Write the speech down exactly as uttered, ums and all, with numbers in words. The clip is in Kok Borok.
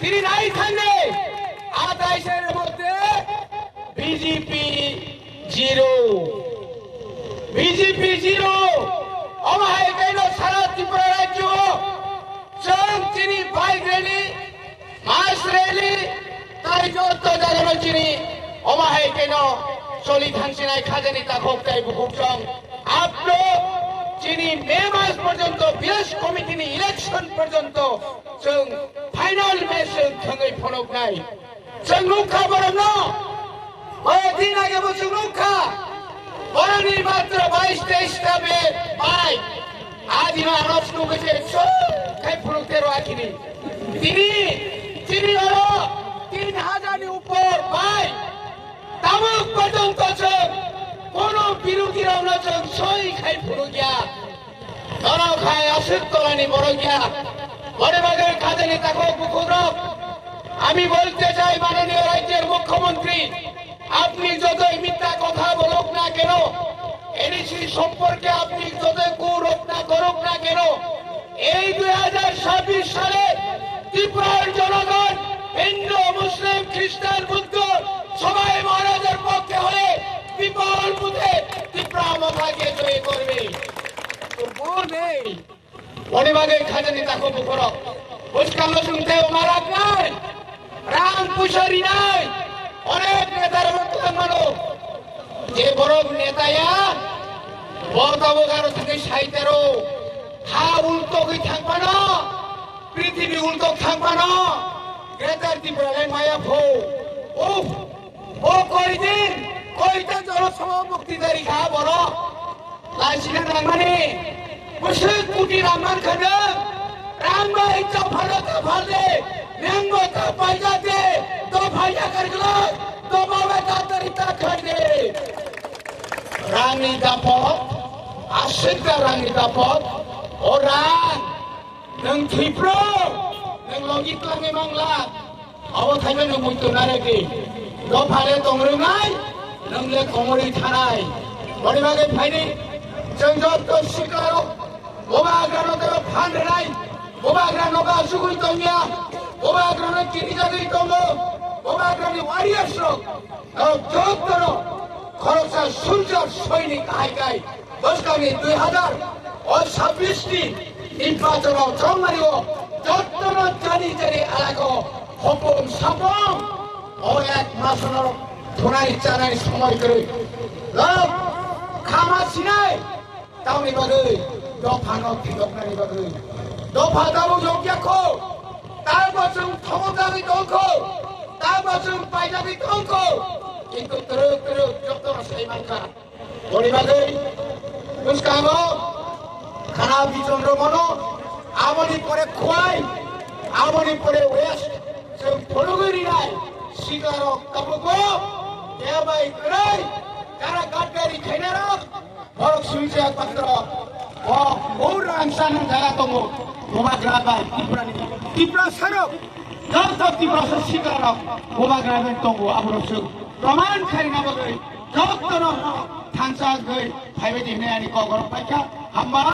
Tini nai thangni atais ni moddhe B J P zero, B J P zero. Omo hai khe no sara Tripura rajyo o chwng chini bike rally, mass rally, tai jotto jagano chini omo hai khe no choli thangsinai khajani takhuk tai bukhuk chwng. Apno chini May mas porjonto village committee ni election porjonto chwng final match chwng thangwi phunuknai. Chwng nukha borokno, o din age bo chwng nukha, borokni matro bais teis ta be bai. Adino ano chwng nukha se chwng khai phunuk tero akini. Tini, tini oro tin hajar ni upor bai. Tabuk porjonto chwng kono birodhi rokno chwng soi khai phunukya. Norok hai aswk tolani borok ya. Boni bagwi khajani takhuk bukhukrok, আমি বলতে চাই মাননীয় রাজ্যের মুখ্যমন্ত্রী, আপনি যতই মিথ্যা কথা বলুক না কেন, এনইসি সম্পর্কে আপনি যতই কুরোপ না করুক না কেন, এই দুই হাজার ছাব্বিশ সালে ত্রিপুরার জনগণ হিন্দু, মুসলিম, খ্রিস্টান, বুদ্ধ সবাই মহারাজের পক্ষে হলে বিপুল ভোটে ত্রিপুরা মথাকে জয়ী করবে। Boni bagwi khajani takhuk bukhukrok. Bwskango chwng tei umarok nai. Rang puisa rinai. Onek neta rok twlang mano. Je borok neta ya, bo tabuk aro thangwi sai tero. Ha ultogwi thang phano. Prithibi ultok thang phano. Greater Tipraland maya pho. Uff. O koi din, koi ta jolo somo mukti dari kha borok. Laisina nangmani, bwswk kuti rang man khano, rang bai chapharno taphal de, nangbo ta paija de, to phaiya karglo, to babe ta tari ta khande. Rangni dapot, aswk da rangni dapot, o rang, nwng thwipro, nwng logi twlangwi mangla, abo thaino nwng muitu narwgwi. Dophale tong rwnai, nwng le komorwi thanai. Boni bagwi phaini, chwng joto siklarok, bobagrano tebo phan rwnai, bobagrano asugwi tongya, bobagrano kirijagwi tongo, bobagrani warriors rok, norok jotono khoroksa soldier soinik hai kai. Bwskangni dui hazar o sabbish ni nirbachon o chongmani o jottono jani jani elaka o hopong sapong o ek masono thunai chanai somoi kwrwi. Lok khama sinai tamni bagwi dophano thidoknani bagwi. Dopha tabuk yokya kho, tabo chwng thobok jagwi tong kho, tabo chwng paijagwi tong kho, kintu twrwk twrwk jottono sai mankha. Boni bagwi bwskango khana bichon rwmano, aboni pore khwai, aboni pore west, chwng phunugwi rinai siklarok tabukbo kebai kwrwi kara gadgari khainarok borok swijak patro o o rangsa nang jaga tongo. Bubagra bai Tiprani, Tiprasarok, joto Tiprasa siklarok bubagra bai tongo, aborok chwng proman khaina bagwi. Jottono thansa wngwi phaibaidi hwnwi ani kok oro paikha. Hamba.